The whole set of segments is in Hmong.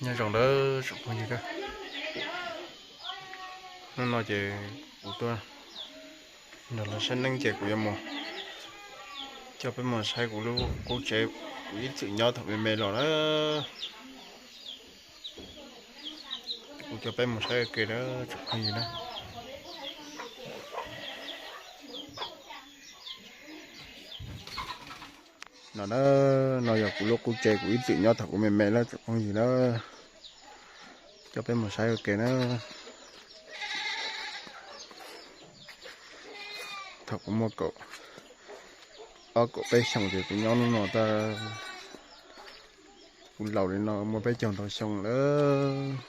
Nyob zoo nawb tsoom phooj ywg na, hnub no ces kuv tuaj nrog lawv saib neeb ces kuv yuav mus coj peb mus saib kuv lub qub tsev, kuv ib txwm nyob thaum me me los na. Kuv coj peb mus saib ua ke na tsoom phooj ywg na. No na, no yog kuv lub qub tsev kuv ib txwm nyob thaum kuv me me na tsoom phooj ywg na. Coj peb mus saib ua ke na. Thaum kuv muaj kaum ob kaum peb xyoos ces kuv nyob lub no tag, kuv laus li no muaj peb caug ntau xyoo lawm.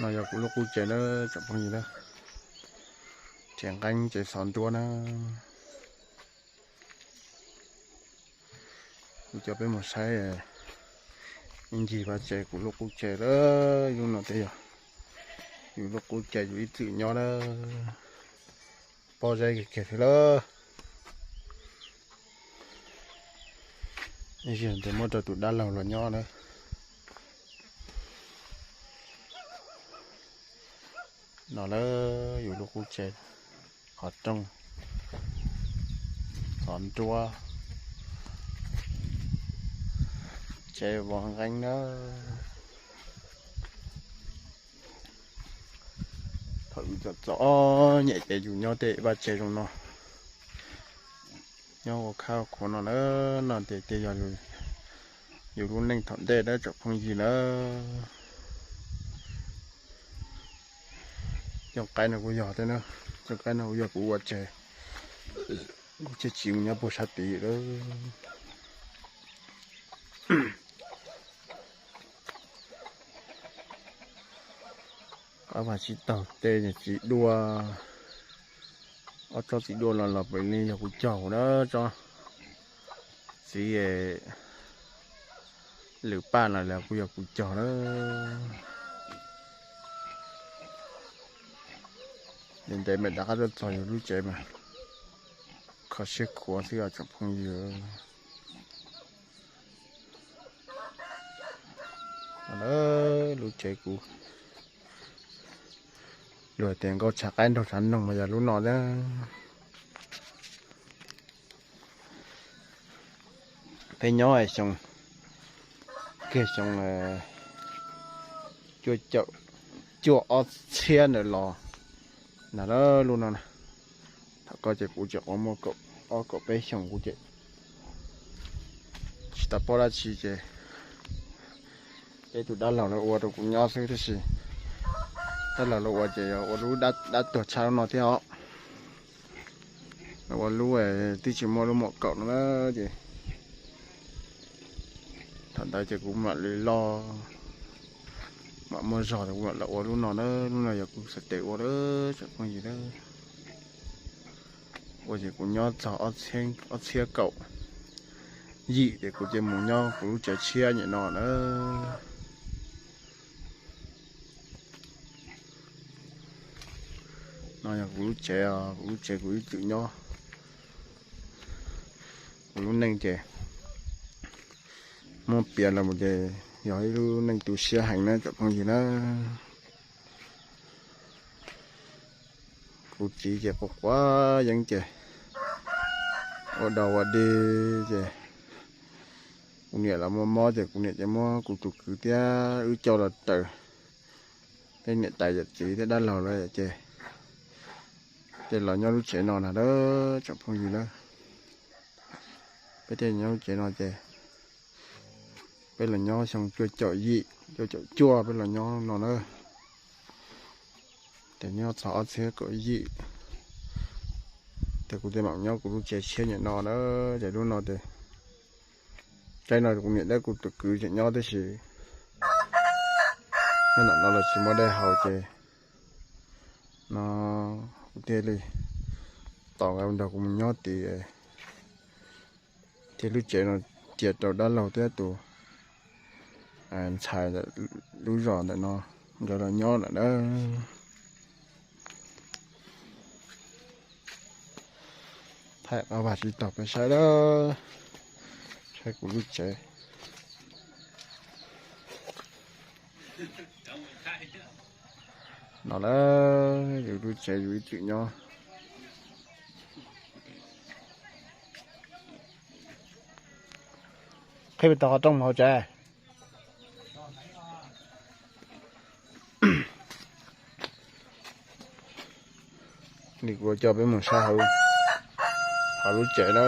No yog kuv lub qub tsev na tsoom phooj ywg na. Tsev nqeeb tsev xov nruab na. Kuv coj peb mus saib ib ncig vaj tsev kuv lub qub tsev lawm. Lub no tej yog yus lub qub tsev yus ib txwm nyob na. Pob zeb kiag kiag thiab lawm. Ib zaug ntawd muab rau tus dab laug los nyob na. No lawm yus lub qub tsev, qhov rooj, qhov nruab, tsev vov nqeeb na. Thaum yus txom txom nyem ces yus nyob tej vaj tsev zoo no, nyob ua khab ua khuav no na, no ces tej yog yus lub neej thaum ntej na tsoom phooj ywg na. Cooj qaib no kuj yog thiab na, cooj qaib no kuj yog kuv ua tsev, kuv thiaj tsis mus nyob puag sab tid lawm. Ob vaj tsib taug tej txiv duaj, ob tsob txiv duaj los los pem li yog kuv cog na, tsob txiv lwm paj no los kuj yog kuv cog na. Ntev ntev mam rov qab tuaj txog yus lub tsev mas kho siab khuav xwb os tsoom phooj ywg. Lub tsev kuv, luag tias nkauj tshav qaib nraug tshav noog mas yog lub no na. Peb nyob xyoo, kiag xyoo cuaj caum cuaj ob txhiab ntawd los na, lub no na. Thaum ko ces kuv tseem muaj kaum ob kaum peb xyoos kuv ces tsis tau paub dab tsi ces peb tus dab laug lawv ua rau kuv nyob xwb tiam sis dab laug lawv ua ces yog ua lub dab tuag tshaj lub no thiab os. Ua lub twb tsis muaj lub mom kaum no na ces thaum ntawd ces kuv mam li loj, mam muaj zog kuv mam los ua lub no na. Lub no yog kuv xav tes ua lawm tsoom phooj ywg na. Ua ces kuv nyob txog ob txhiab kaum yim ces kuv cia mus nyob kuv lub tsev tshiab nyem no na. No yog kuv lub tsev, kuv lub tsev kuv ib txwm nyob. Kuv lub neej ces muab piav los mus ces yog ib lub neej tu siab heev na tsoom phooj ywg na. Kuv txiv ces quav quav yeeb ces ua dog ua dig ces kuv niam los muaj mob ces kuv niam ces muab kuv tus kwv thiab wb coj los raws peb niam tais yawm txiv thiab dab laug lawv ces, ces los nyob lub tsev no na tsoom phooj ywg na. Peb thiaj nyob lub tsev no ces peb los nyob xyoo cuaj caum yim cuaj caum cuaj peb los nyob no na. Ces nyob txog ob txhiab kaum yim ces kuv thiaj mam nyob kuv lub tsev tshiab nyem no na. Ces lub no ces, tsev no kuv niam thiab kuv tus kwv tseem nyob tab sis nyob ntawm no los tsis muaj dej haus ces no kuv thiaj li tos nqa nrog kuv mus nyob tid. Thiab lub tsev no cia rau dab laug thiab tus ntxhais lub zos ntawm no nkawd los nyob lawm na. Thaij qab vaj tsis tau peb saib lawm, saib kuv lub tsev. No lawm, yus lub tsev yus ib txwm nyob. Qhib pem tau qhov rooj mus hauv tsev. Nim kuv coj peb mus saib hauv, hauv lub tsev na.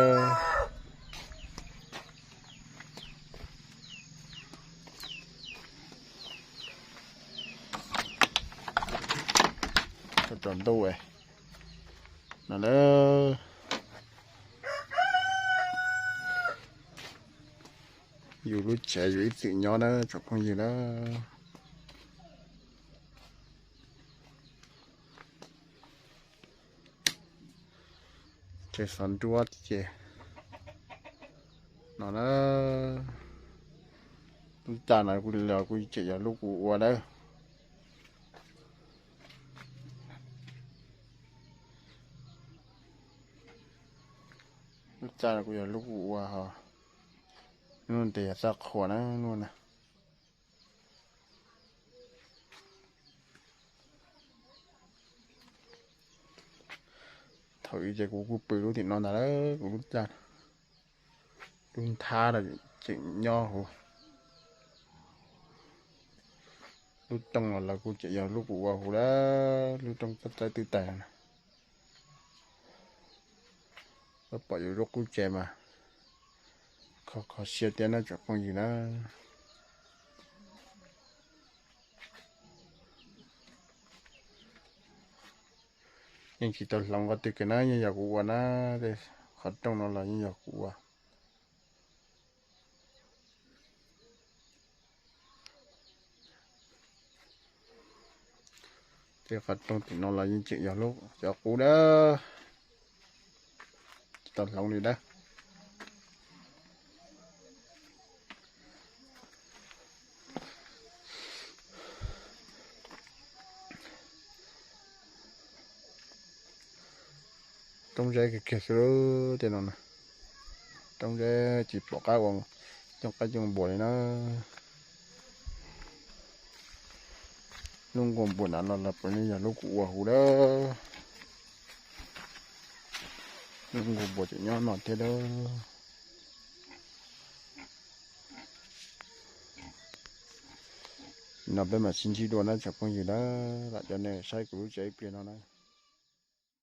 Tsaus ntuj no na. Yus lub tsev yus ib txwm nyob na tsoom phooj ywg na. Tsev xov nruab ces no na. Lub caj no kuv los kuj tseem yog lub kuv ua lawm. Lub caj no kuj yog lub kuv ua ho. Hnub no ces yog txaj qhua na hnub no. Thaum ub ces kuv kuj pw lub tim no ntag lawm, kuv lub caj, lub nthab los tseem nyob huv. Lub rooj los lawv kuj tseem yog lub kuv ua huv lawm, lub rooj txawb txawb twb tag na. Pom yus lub qub tsev mas kho kho siab thiab na tsoom phooj ywg na. Yeej tsis tau hloov qhov twg kiag na, yeej yog kuv ua na, qhov rooj no los yeej yog kuv ua. Tej qhov rooj tim no los yeej tseem yog lub cov qub dawb, tsis tau hloov li dawb. Roob zeb kiag kiag xwb tej no na. Roob zeb tsis pom qab ua cooj qaib cooj npua li na. Lub nkuaj npua na no los puav leej yog lub kuv ua huv dawb. Lub nkuaj npua tseem nyob no thiab dawb. No peb mam sib ntsib dua na tsoom phooj ywg na, lam coj nej saib kuv lub tsev ib pliag no na.